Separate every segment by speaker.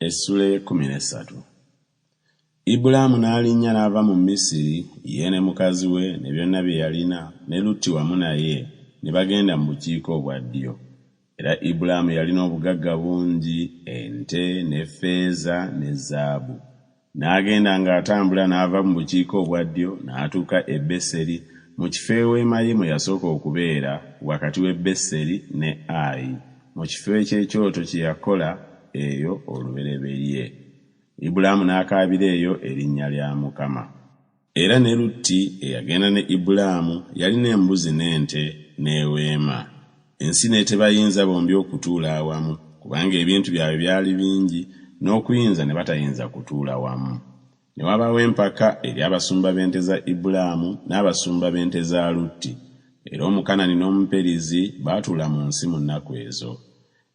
Speaker 1: Essula ey'ekkumi n'essatu. Ibulaamu n'alinnya n'ava mu Misiri, ye ne mukazi we ne byonna bye yalina, ne Lutti wamu naye, ne bagenda mu bukiika obwa ddyo. Era Ibulaamu yalina obugagga bungi, ente, ne ffeeza, ne zaabu. N'agenda ng'atambula n'ava mu bukiika obwa ddyo n'atuuka e Beseri, mu kifo eweema ye mwe yasooka okubeera, wakati w'e Beseri ne Ayi, mu kifo eky'ekyoto kye yakola eyo olubereberye. Ibulaamu n'akaabira eyo erinnya lya Mukama. Era ne Lutti eyagenda ne Ibulaamu yalina embuzi n'ente n'eweema. Ensi n'etebayinza bombi okutuula awamu, kubanga ebintu byabwe byali bingi, n'okuyinza ne batayinza kutuula wamu. Ne wabaawo empaka eri abasumba b'ente za Ibulaamu n'abasumba b'ente za Lutti. Era Omukanani n'Omuperizi baatuula mu nsi mu nnaku ezo.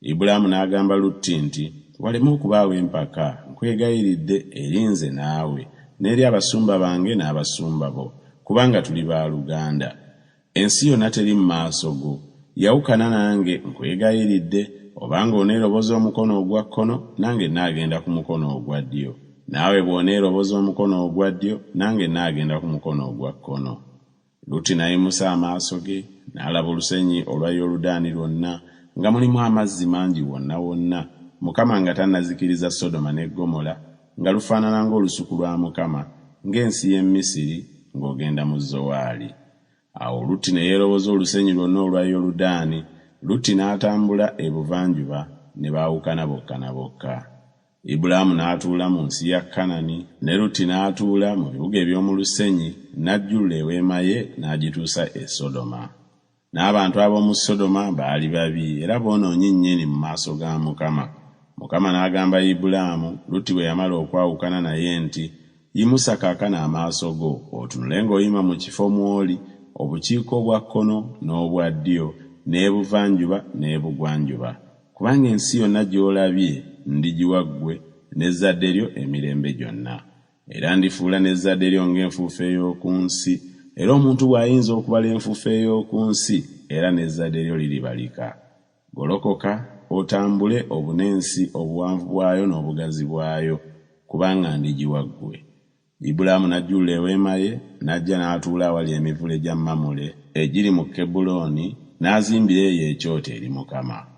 Speaker 1: Ibulaamu n'agamba Lutti nti, Waleme okubaawo empaka, nkwegayiridde, eri nze naawe, n'eri abasumba bange n'abasumba bo, kubanga tuli baaluganda. Ensi yonna teri mu maaso go? Yawukana nange, nkwegayiridde, obanga oneeroboza omukono ogwa kkono, nange nnaagenda ku mukono ogwa ddyo, naawe bw'oneeroboza omukono ogwa ddyo, nange nnaagenda ku mukono ogwa kkono. Lutti n'ayimusa amaaso ge, n'alaba olusenyi olwa Yoludaani lwonna, nga mulimu amazzi mangi wonna wonna, Mukama nga tannazikiriza Sodoma ne Ggomola, nga lufaanana ng'olusuku lwa Mukama, ng'ensi y'e Misiri, ng'ogenda mu Zowaali. Awo Lutti ne yeeroboza olusenyi lwonna olwa Yoludaani, Lutti n'atambula ebuvanjuba, ne baawukana bokka na bokka. Ibulaamu n'atuula mu nsi ya Kanani, ne Lutti n'atuula mu bibuga eby'omu lusenyi, n'ajjulula eweema ye n'agituusa e Sodoma. N'abantu ab'omu Sodoma baali babi era boonoonyi nnyini mu maaso ga Mukama. Mukama n'agamba Ibulaamu, Lutti bwe yamala okwawukana naye nti, Yimusa kaakano amaaso go, otunule ng'oyima mu kifo mw'oli, obukiika obwa kkono n'obwa ddyo, n'ebuvanjuba n'ebugwanjuba, kubanga ensi yonna gy'olabye ndigiwa ggwe n'ezzadde lyo emirembe gyonna. Era ndifuula n'ezzadde lyo ng'enfuufu ey'oku nsi, era omuntu bw'ayinza okubala enfuufu ey'oku nsi, era n'ezzadde lyo liribalika. Golokoka, otambule obune ensi obuwanvu bwayo n'obugazi bwayo, kubanga ndigiwa ggwe. Ibulaamu n'ajjulula eweema ye, n'ajja n'atuula awali emivule gya Mamule egiri mu Kebbulooni, n'azimbira eyo ekyoto eri Mukama.